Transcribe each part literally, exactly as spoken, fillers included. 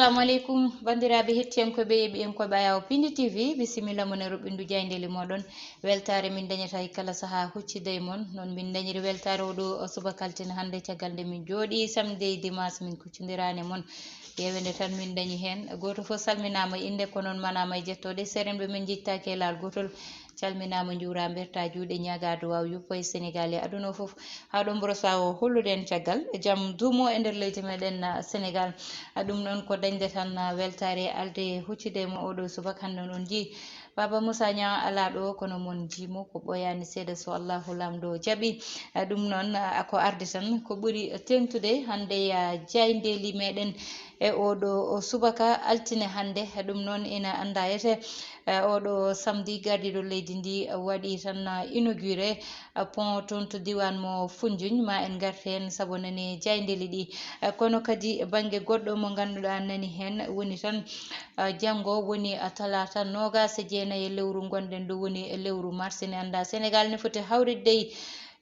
Assalamu aleykum, banndiraaɓe hettiyankooɓe e ɓiyankooɓe Ayaw Pindi T V, bisimilla mon e roɓɓindu jaayndeeli mooɗon. Weltaare min dañata e kala sahaa huccida e mon. Noon min dañiri weltaare oɗo subaka altine hannde, caggal nde min jooɗii samedi e dimanche min kuccondiraani e mon. Yeewende tan min dañi heen. Gooto fof salminaama e innde, ko noon manaama e jettooɗe. Seerenɓe min njittaaki e laal gootol. Calminaama, njuuraa, mbertaa juuɗe, ñaagaa duwaaw yuppo e Senegaal e aduna o fof. Haa ɗo mboro sawo hollude en caggal jam duumo e nder leydi meɗen, ah, Senegaal. Ah, ɗum noon ko dañde tan, ah, weltaare alde huccide mo oɗo subaka hannde on njii. Baba Moussa Niang alaa ɗo, kono mon njii mo ko ɓooyaani seeɗa so Allahu Laamɗo jaɓi. Ah, ɗum noon, ah, ko arde tan ko ɓuri teeŋtude hannde, ah, jaayndeeli meɗen e oɗo o subaka altine hannde. Ɗum noon ina anndayete, eh, oɗo samedi gardiiɗo leydi ndi waɗi tan, eh, inauguré, eh, pont toon to diiwaan mo Foundiougne. Ma en ngartu heen sabu nani jaayndeeli ɗi. Eh, kono kadi bannge goɗɗo mo ngannduɗaa nani heen woni tan, eh, janngo woni, eh, talaata noogaas e jeenayi e lewru ngonɗen ɗo woni lewru mars. Ene anndaa Senegaal ne foti hawritde e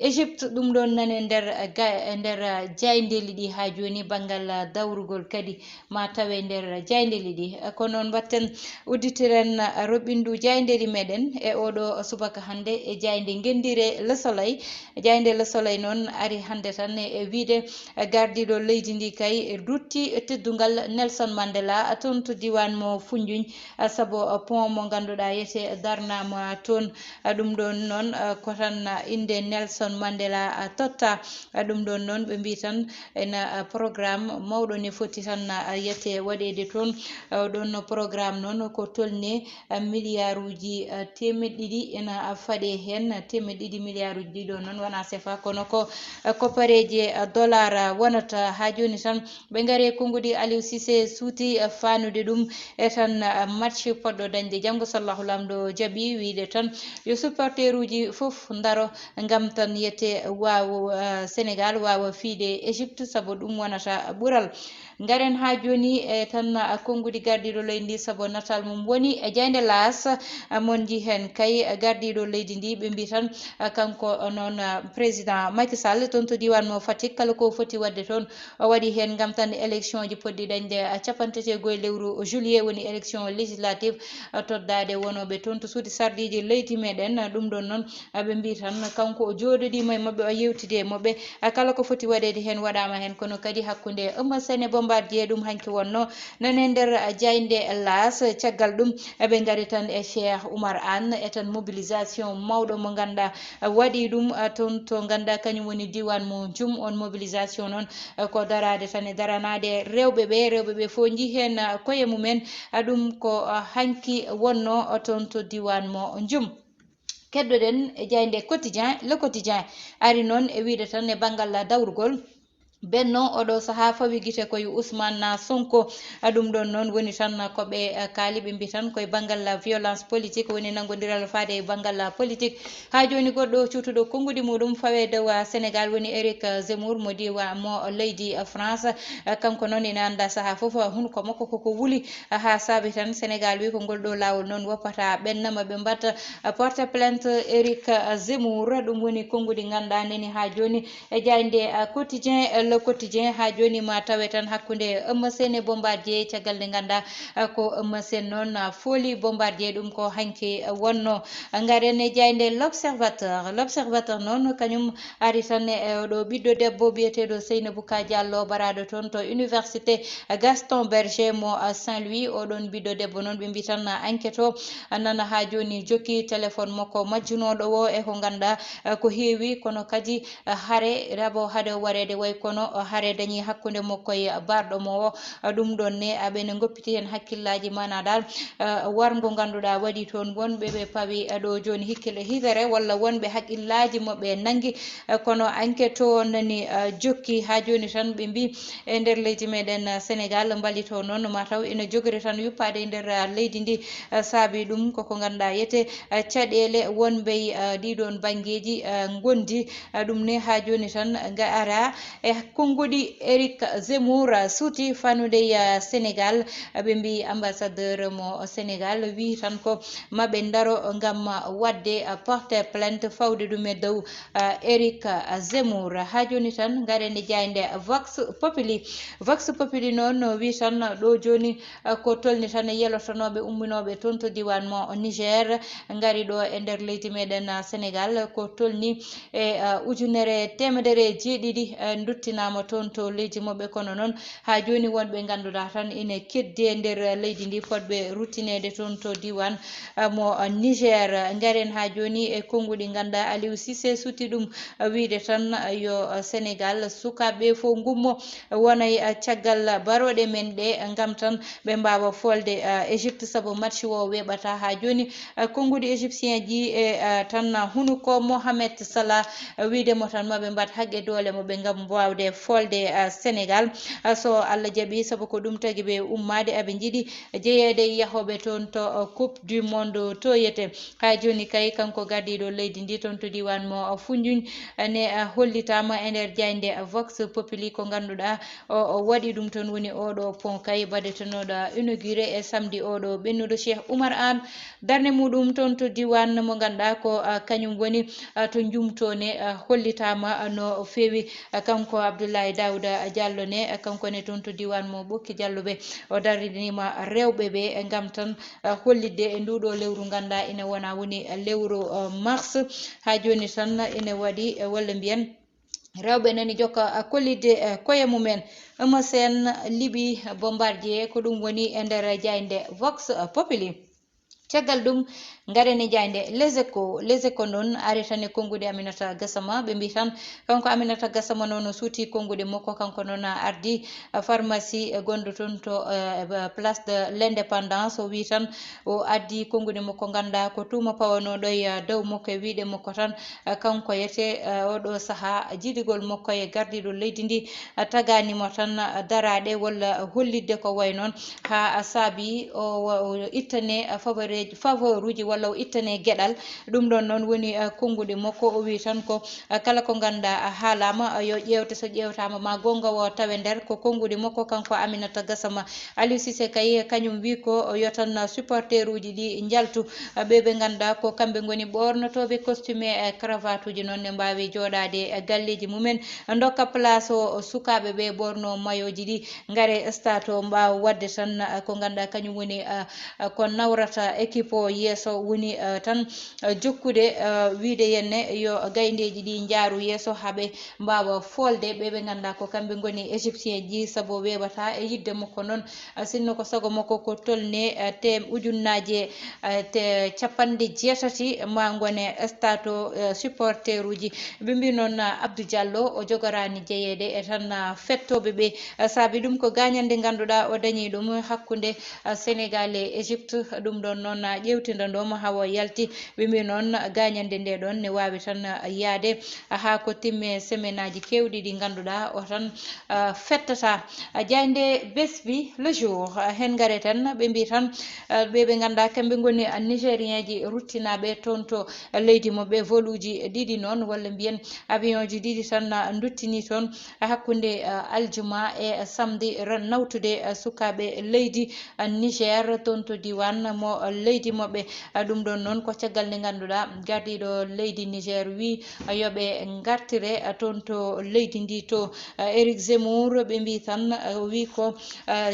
Égypte, ɗum ɗoon nani e nder, eh, ga-, e nder, eh, jaayndeeli ɗi haa jooni, banngal, eh, dawrugol kadi ma tawe nder jaayndeeli ɗi. Eh, ko noon mbaɗten, udditiren, eh, roɓɓindu jaayndeeli meɗen e oɗo subaka hannde e jaaynde ngenndire Le Soleil. Jaaynde Le Soleil noon ari hannde tan e, e wiyde, eh, gardiiɗo leydi ndi kay rutti teddungal Nelson Mandela toon to diiwaan mo Foundiougne, eh, sabu, eh, pont mo ngannduɗaa yete darnaama toon. Ah, ɗum ɗoon noon, ah, ko tan, ah, innde Nelson Mandela, ah, totta. Ah, ɗum ɗoon noon ɓe mbii tan ena, ah, programme mawɗo ne foti tan, ah, yette waɗeede toon. Ah, ɗoon no programme noon ko tolni, ah, miliyaaruuji, ah, teemeɗɗe ɗiɗi ena, ah, faɗe heen. Teemeɗɗe ɗiɗi miliyaaruuji ɗi ɗoon noon wonaa sefa, kono ko, ah, koppareeje, ah, dollar, ah, wonata. Haa jooni tan ɓe ngari e konnguɗi Aliou Cissé suuti, eh, faanude ɗum e tan, eh, match poɗɗo dañde janngo so Allahu Laamɗo jaɓi wiyde tan yo supporteruuji fof ndaro ngam tan yette waawo, eh, Senegaal waawa fiyde Égypte sabu ɗum wonata ɓural. Ngaren haa jooni e tan, eh, konnguɗi gardiiɗo leydi ndi sabu natal mum woni e jaaynde L'As, eh, mon nji heen kay, eh, gardiiɗo leydi ndi ɓe mbi tan, eh, kanko noon, eh, président Macky Sall toon to diiwaan mo Fatick kala ko foti waɗde toon o waɗi heen ngam tan élection ji poɗɗi dañde, ah, capanɗe jeego e lewru juillet woni élection législative, ah, toddaade wonooɓe toon to suuɗi sarɗiiji leydi meɗen. Ah, ɗum ɗoon noon, ah, ɓe mbii tan kanko o jooɗodiima e maɓɓe, o yewtidi e maɓɓe. Ah, kala ko foti waɗeede heen waɗaama heen, kono kadi hakkunde Eumeu Sène e Bombardier ɗum hanki wonnoo nane nder, ah, jaaynde L'As. Caggal ɗum, ah, ɓe ngari tan e Cheikh Oumar Anne e tan mobilisation mawɗo mo ngannduɗaa, ah, waɗi ɗum, ah, toon to ngannduɗaa kañum woni diiwaan mo Ndioum. On mobilisation noon, eh, ko daraade tan e daranaade rewɓe ɓe. Rewɓe ɓe fof njii heen, ah, koye mumen. Ah, ɗum ko, ah, hanki wonnoo, ah, toon to diiwaan mo Ndioum. Keddoɗen e jaaynde Quotidien, Le Quotidien ari noon e wiyde tan e banngal dawrugol. Benno oɗo sahaa fawi gite koye Ousmane na Sonko. Ah, ɗum ɗoon noon woni tan ko ɓe, ah, kaali, ɓe mbi tan koye banngal violence politique woni nanngondiral faade e banngal politique. Haa jooni goɗɗo cuutuɗo konnguɗi muɗum fawe dow, ah, Senegaal woni Eric, ah, Zemmour mo diiwa-, mo leydi, ah, France. Ah, kanko noon ina anndaa sahaa fof, ah, hunuko makko koko wuli, ah, haa saabi tan Senegaal wi ko ngol ɗo laawol noon woppata ɓenna ma ɓe mbaɗta, ah, porte plainte Eric, ah, Zemmour. Ɗum woni konnguɗi ngannduɗaa nani haa jooni e jaaynde, ah, Quotidien, eh, Le Quotidien. Haa jooni ma tawe tan hakkunde Eumeu Sène e Bombardier, caggal nde ngannduɗaa, ah, ko Eumeu Sène noon, ah, fooli Bombardier, ɗum ko hanki, ah, wonnoo. Ngaren e jaaynde L'Observateur. L'Observateur noon kañum ari tan e oɗo ɓiɗɗo debbo biyeteeɗo Seynabou Ka Diallo, baraaɗo toon to université Gaston Berger mo, ah, Saint-Louis. Oɗon ɓiɗɗo debbo noon ɓe mbi tan, ah, enquête o, ah, nana haa jooni jokki téléphone makko majjunooɗo o e ko ngannduɗaa, ah, ko heewi, kono kadi, ah, hare rabo hade wareede way kono, ah, hare dañi hakkunde makko e barɗo mo o. Ah, ɗum ɗoon ne, ah, ɓe ne ngoppiti heen hakkillaaji, maanaa dal, ah, warngo ngannduɗaa waɗi toon wonɓe ɓe pawi, ah, ɗo jooni hikkile hitere walla wonɓe hakkillaaji mo ɓe nanngi. Ah, kono enquête o nani, ah, jokki haa jooni tan ɓe mbi e nder leydi meɗen, ah, Senegaal mbalito noon mataw ina jogori tan yuppaade e nder, ah, leydi ndi. Ah, saabi ɗum koko ngannduɗaa yete, ah, caɗeele wonɓe, ah, ɗiɗoon banngeeji, ah, ngondi. Ah, ɗum ne haa jooni tan nga ara e Konnguɗi Eric Zemmour suuti fanude ya Sénégal. Ɓe mbi ambassadeur mo Sénégal wi tan ko maɓe ndaro ngam waɗde porte plainte fawde ɗum e dow Eric Zemmour. Ha joni tan ngaren e jaynde Vox Populi. Vox Populi noon wi tan ɗo joni ko tolni tan e yelotonooɓe umminooɓe toon to diwan mo Niger ngari ɗo e nder leydi meɗen Sénégal, ko tolni e ujunere temedere jeeɗiɗi nduttinama toon to leydi moɓɓe. Kono noon ha joni wonɓe ganduɗa tan ina keddi e nder leydi ndi fodɓe ruttinede toon to diwan mo Niger. Ngaren ha joni e konnguɗi ganduɗa Aliou Cissé suuti ɗum wiide tan yo Sénégal sukaɓe fof gummo wonay caggal baroɗe men ɗe ngam tan ɓe mbawa folde Égypte, saabu match o weɓata ha joni. Konnguɗi égyptien ji e tan hunuko Mohamed Salah wiide mo tan maɓe mbat haqqe doole mo ɓe ngam wawde folde Sénégal, so Allah jaɓi, saabu ko ɗum tagi ɓe ummade aɓe jiiɗi jeyeede yahoɓe toon to Coupe du Monde toyete. Ha joni kay kanko gardiɗo leydi ndi toon to diwan mo Foundiougne ne hollitama e nder jaynde Vox Populi ko ganduɗa o waɗi ɗum toon woni oɗo pont kay baɗetenoɗo inauguré e samedi oɗo ɓennuɗo Cheikh Oumar Anne. Darnde muɗum toon to diwan mo ganduɗa ko kañum woni to Jumtone hollitama no feewi. Kanko Abdoulaye Daouda Diallo ne kanko ne toon to diwan mo Ɓokki Jalluɓe o darrinima rewɓe ɓe ngam tan hollitde e nduɗo lewru ganduɗa ina wona woni lewru mars. Ha joni tan ina waɗi walla mbiyen rewɓe nani jokka kollitde koye mumen. Eumeu Sène liɓi Bombardier, ko ɗum woni e nder jaynde Vox Populi. Caggal ɗum ngaren e jaynde Les Échos. Les Échos noon ari tan e konnguɗi Aminata Gassama, ɓe mbi tan kanko Aminata Gassama noon o suuti konnguɗi makko, kanko noon ardi pharmacie gonɗo toon to place de l'indépendance, o wi tan o addi konnguɗi makko ganduɗa ko tuma pawanoɗo e dow makko e wiɗe makko tan kanko yete oɗo saaha jiidigol makko e gardiɗo leydi ndi taganimo tan daraɗe walla hollitde ko way noon ha saabi o ittane favoreji favoruji walla o ittane gueɗal. Ɗum ɗon noon woni konnguɗi makko, o wi tan ko kala ko ganduɗa haalama yo ƴewte, so ƴewtama ma gonga o tawe nder ko konnguɗi makko kanko Aminata Gassama. Aliou Cissé kay kañum wi ko yo tan supporteruji ɗi njaltu ɓe ɓe ganduɗa ko kamɓe goni ɓornotoɓe costume e cravate uji noon ne mbawi joɗade e galleji mumen dokka place o sukaɓe ɓe ɓorno mayoji ɗi ngare stade o mbawa wadde tan ko ganduɗa kañum woni ko nawrata équipe o yeeso woni tan jokkude wiide yenne yo gayndeji ɗi jaaru yeeso haɓe mbawa folde ɓe ɓe ganduɗa ko kamɓe goni égyptien ji saabu weɓata e yidde makko noon. Sinno ko sago makko ko tolne tem ujunnaje te capanɗe jeetati ma gone stade o supporteruji. Ɓe mbi noon Abdou Diallo o jogorani jeyeede e tan fettoɓe ɓe saabi ɗum ko gañande ganduɗa o dañi ɗum hakkunde Sénégal e Égypte. Ɗum ɗon noon ƴewtida ɗo mo hawa yalti. Ɓe mbi noon gañande nde ɗon ne wawi tan yaade ha ko timme semaine aji kewɗi ɗi ganduɗa o tan fettata. Jaynde Besbi Le Jour hen gare tan ɓe mbi tan ɓe ɓe ganduɗa kamɓe goni nigérien ji ruttinaɓe toon to leydi mo ɓe voluji ɗiɗi noon walla mbiyen avion ji ɗiɗi tan duttini toon hakkunde aljuma e samedi nawtude sukaɓe leydi Niger toon to diwan mo leydi moɓɓe. Ɗum ɗon noon ko caggal nde ganduɗa gardiɗo leydi Niger wi yoɓe gartire toon to leydi ndi to Eric Zemmour ɓe mbi tan o wi ko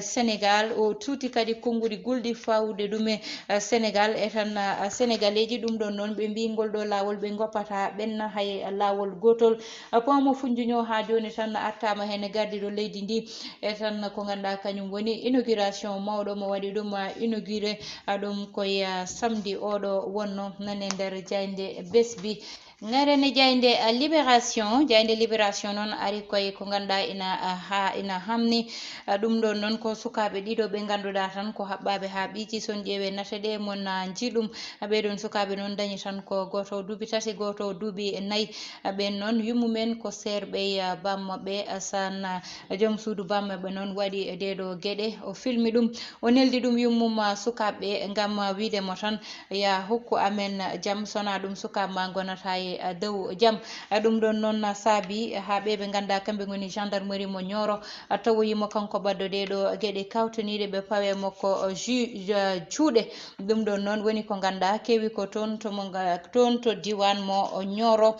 Sénégal o tuuti kadi konnguɗi gulɗi fawde ɗum e Sénégal e tan Sénégaleji. Ɗum ɗon noon ɓe mbi ngol ɗo lawol ɓe goppata ɓenna hay lawol gotol. Pont mo Foundiougne o ha joni tan attama hen gardiɗo leydi ndi e tan ko ganduɗa kañum woni inauguration mawɗo mo waɗi ɗum inauguré ɗum koye samedi oɗo wonno nane nder jaynde Besbi. Ngaren e jaynde Libération. Jaynde Libération noon ari koye ko ganduɗa ina ha ina hamni. Ɗum ɗon noon ko sukaɓe ɗiɗo ɓe ganduɗa tan ko haɓɓaɓe ha ɓiiji son ƴeewe nate ɗe mon jiiɗum. Ɓeɗon sukaɓe noon dañi tan ko goto duuɓi tati, goto duuɓi nayyi. Ɓen noon yummumen ko seerɓe bammaɓe san joom suudu bammaɓe noon waɗi ɗeɗo gueɗe o filmi ɗum o neldi ɗum yummum sukaɓe ngam wiide mo tan ya hokku amen jaam sona ɗum sukaɓe ma gonata e e dow jam. Ɗum ɗon noon saabi haa ɓe ɓe ngannduɗaa kamɓe ngoni gendarmerie mo Nioro, tawoyi mo kanko baɗɗo ɗee ɗo geɗe kawtaniiɗe, ɓe pawe mo ko ju-, juuɗe. Ɗum ɗon noon woni ko ngannduɗaa kewi ko toon to mo nga-, toon to diiwaan mo Nioro,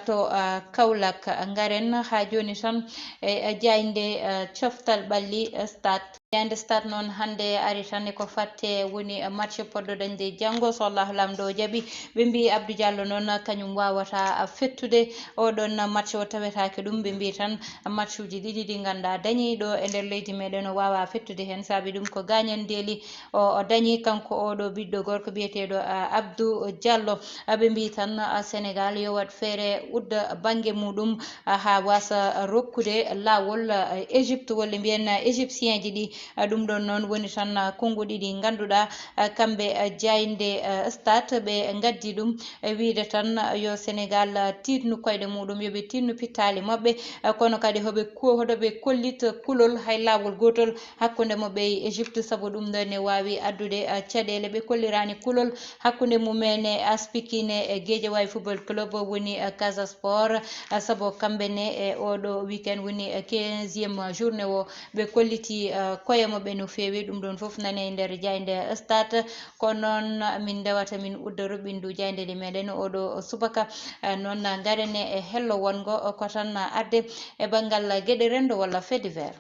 to Kaolack. Ngaren haa jooni tan e jaaynde coftal ɓalli, Stade. Jaaynde Stade noon hannde ari tan e ko fatte woni match poɗɗo dañde janngo, so Allahu Laamɗo jaɓi. Ɓe mbiyi Abdou Diallo noon kañum waawata fettude oɗon match, o tawetaake ɗum. Ɓe mbiyi tan matchuuji ɗiɗi ɗi ngannduɗaa dañiiɗo e nder leydi meɗen o waawaa fettude heen, saabi ɗum ko gaañandeeli o, o dañi kanko oɗo ɓiɗɗo gorko biyeteeɗo, a, Abdou Diallo. A, ɓe mbiyi tan, a, Senegaal yo waɗ feere udda bannge muɗum, a, haa waasa rokkude laawol, a, Égypte, walla mbiyen, a, Égyptienji ɗi. A, ɗum ɗon noon woni tan, a, konnguɗi ɗi ngannduɗaa, a, kamɓe, a, jaaynde, a, Stade ɓe ngaddi ɗum, e wiyde tan, a, yo Senegaal, a, tiiɗnu koyɗe muɗum, yo ɓe tiiɗnu pittaali maɓɓe, a, kono kadi hoɓe ko-, hoɗo ɓe kollit kulol hay laawol gootol hakkunde maɓɓe e Égypte, sabu ɗum ɗo ne waawi addude, a, caɗeele. Ɓe kolliraani kulol hakkunde mumen e Aspikine e Guédiawaye Football Club woni, a, Casa Sport, a, sabu kamɓe ne e oɗo weekend woni, a, quinzième journée o, ɓe kolliti, a, koye maɓɓe no feewi. Ɗum ɗon fof nane e nder jaaynde Stade. Ko noon min ndewata min udda roɓɓindu jaaynde nde meɗen oɗo subaka. A, noon ngaren e hello wongo ko tan arde e banngal geɗe renndo walla fait divers.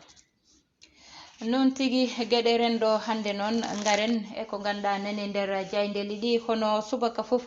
Noon tigi, geɗe renndo hannde noon ngaren e ko ngannduɗaa nani nder jaayndeeli ɗi, kono subaka fof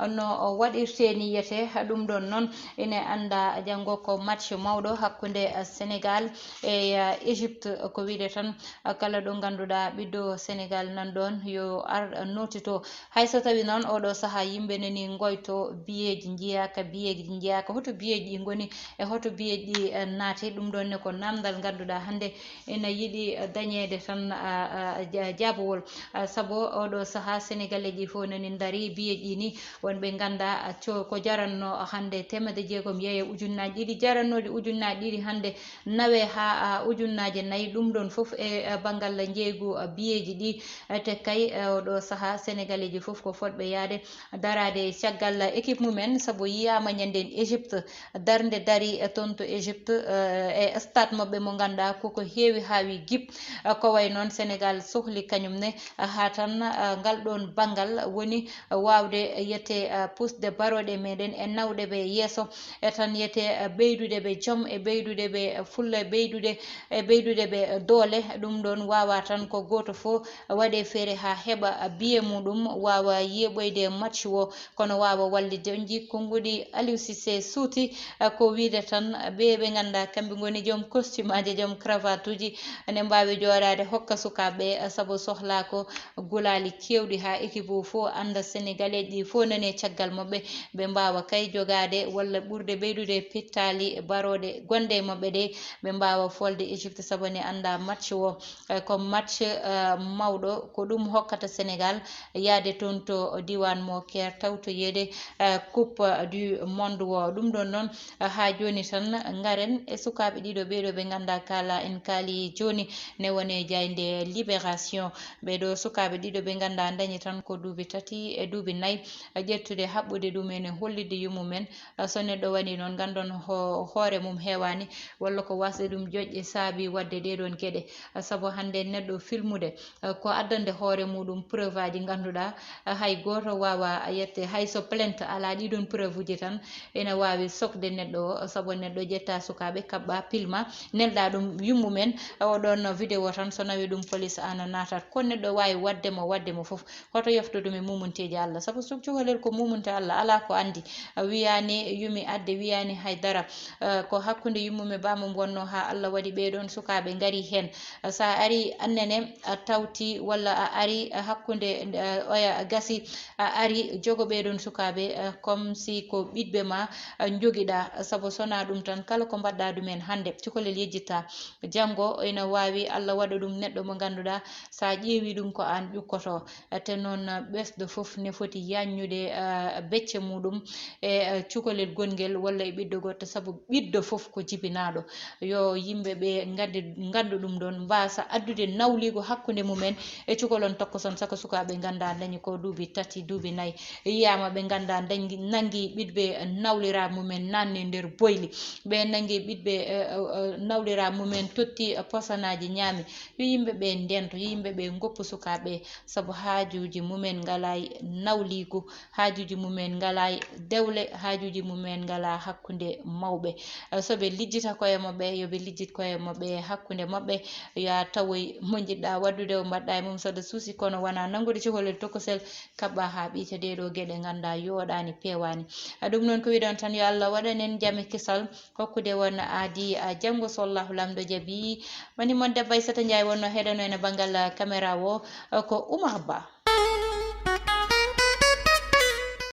no o waɗirtee ni yiyetee. Ɗum ɗon noon ene anndaa janngo ko match mawɗo hakkunde Senegaal e, a, Égypte, ko wiyde tan, a, kala ɗo ngannduɗaa ɓiɗɗo Senegaal nan ɗoon yo ar nootito. Hay so tawii noon oɗo sahaa yimɓe nani ngoyto biyeeji njiyaaka, biyeeji njiyaaka, hoto biyeeji ɗi ngoni e hoto biyeeji ɗi, a, naati, ɗum ɗoon ne ko naamndal ngannduɗaa hannde ina yiɗi dañeede tan, a, a, ja-, jaabawol. A, sabu oɗo sahaa Senegaleeji fof nani ndarii biyeeji ɗi ni, wonɓe nganndaa, a, co-, ko jaranno hannde teemedde jeegom yeeya ujunnaaji ɗiɗi, jarannooɗi ujunnaaji ɗiɗi hannde nawe haa, a, ujunnaaje nayi. Ɗum ɗoon fof e, a, banngal njeeygu, a, biyeeji ɗi, a, te kay, a, oɗo sahaa Senegaleeji fof ko fotɓe yahde daraade e caggal équipe mumen, sabu yiyaama ñande en Égypte, darnde darii e toon to Égypte, eh, e stade maɓɓe mo ngannduɗaa koko heewi haawi gip. Eh, ko wayi noon Senegaal sohli kañum ne, eh, haa tan, eh, ngal ɗoon banngal woni, eh, waawde yiyetee, eh, pusde barooɗe meɗen e nawde ɓe yeeso, e tan yiyetee, eh, ɓeydude ɓe jom, e ɓeydude ɓe, eh, fulla, e ɓeydude, e ɓeydude ɓe, eh, doole. Ɗum ɗoon waawaa tan ko gooto fof waɗee feere haa heɓa, eh, biye muɗum waawa yeeɓoyde match o. Kono waawa wallitde. On njii konnguɗi Aliou Cissé suuti, eh, ko wiyde tan, eh, ɓe ɓe ngannduɗaa kamɓe ngoni joom costume aji, joom cravate uji, ene mbaawi jooɗaade hokka sukaaɓe, eh, sabu sohlaa ko gulaali keewɗi haa équipe o fof annda Senegaleeji ɗi fof nani e caggal maɓɓe, ɓe mbaawa kay jogaade walla ɓurde ɓeydude pittaali barooɗe gonɗe e maɓɓe ɗe, ɓe mbaawa folde Égypte sabu ne annda match o, eh, ko match, eh, mawɗo, ko ɗum hokkata Senegaal yahde toon to diiwaan mo Caire tawtoyeede, eh, Coupe du Monde o. Ɗum ɗoon noon, eh, haa jooni tan ngaren e sukaaɓe ɗiɗo ɓeeɗo ɓe ngannduɗaa kaalaa en kaalii jooni ne woni e jaaynde Libération. Ɓeeɗo sukaaɓe ɗiɗo ɓe ngannduɗaa ndañi tan ko duuɓi tati e duuɓi nayi, eh, ƴettude haɓɓude ɗum en e hollitde yummumen. Eh, so neɗɗo waɗii noon, nganndon ho-, hoore mum heewaani, walla ko waasde ɗum joƴƴe saabi waɗde ɗee ɗoon geɗe. Eh, sabu hannde neɗɗo filmude, eh, ko addande hoore muɗum preuve aji ngannduɗaa, eh, hay gooto waawaa yette, hay so plainte alaa ɗii ɗoon preuve uji tan, ene waawi sokde neɗɗo o, sabu neɗɗo ƴetta sukaaɓe, kaɓɓa, pilma, nelɗa ɗum yummumen, eh, o ɗoon vidéo tan, so nawi ɗum police aan a naatat. Ko neɗɗo waawi waɗde mo, waɗde mo fof, hoto yofto ɗum e mumunteeji Allah, sabu so cukalel ko mumunte Allah, alaa ko anndi. A wiyaani yumi adde, wiyaani hay dara. Eh, ko hakkunde yummumen baamum wonnoo haa Allah waɗi ɓee ɗoon sukaaɓe ngari heen. Eh, so a arii annene, a tawti walla a arii, eh, hakkunde, eh, oya gasi, a arii jogo ɓee ɗoon sukaaɓe, eh, comme si ko ɓiɗɓe ma, eh, njogiɗaa. Sabu so wonaa ɗum tan, kala ko mbaɗɗaa ɗum en hannde, cukalel yejjitta. Janngo ina waawi Allah waɗa ɗum neɗɗo mo ngannduɗaa, so a ƴeewi ɗum ko aan ƴukkoto. Te noon, ɓesɗo fof ne foti yaññude, eh, becce muɗum e, eh, cukalel gongel walla e ɓiɗɗo goɗɗo, sabu ɓiɗɗo fof ko jibinaaɗo. Yo yimɓe ɓe nganndi, nganndu ɗum ɗoon, mbaasa addude nawliigu hakkunde mumen e cukalon tokkoson, saka sukaaɓe ngannda dañi ko duuɓi tati, duuɓi nayi. Yiyaama ɓe ngannda dañi, nanngi ɓiɗɓe nawlira mumen naanne nder boyli. Ɓe nanngi ɓiɗɓe, eh, eh, eh, nawlira mumen totti, eh, posanaaji ñaami. Yo yimɓe ɓe ndento, yo yimɓe ɓe ngoppu sukaaɓe, sabu haajuuji mumen ngalaa e nawliigu, haajuuji mumen ngalaa e dewle, haajuuji mumen ngalaa hakkunde mawɓe. Eh, so ɓe lijjita koye maɓɓe, yo ɓe lijjit koye maɓɓe hakkunde maɓɓe. Yo a tawoy mo njiɗɗaa waɗdude o mbaɗɗaa e mum, so aɗa suusi, kono wonaa nanngude cukalel tokosel, kaɓɓaa haa ɓiyta ɗee ɗoo geɗe ngannda yooɗaani, peewaani. Eh, ɗum noon ko wiɗon tan, yo Allah waɗan en jam e kisal, hokkude won aadi, a janngo so Allahu Laamɗo jaɓi. Woni mon debbo Aissata Ndiaye wonno heɗano en e banngal, eh, caméra o, eh, ko Oumar Ba.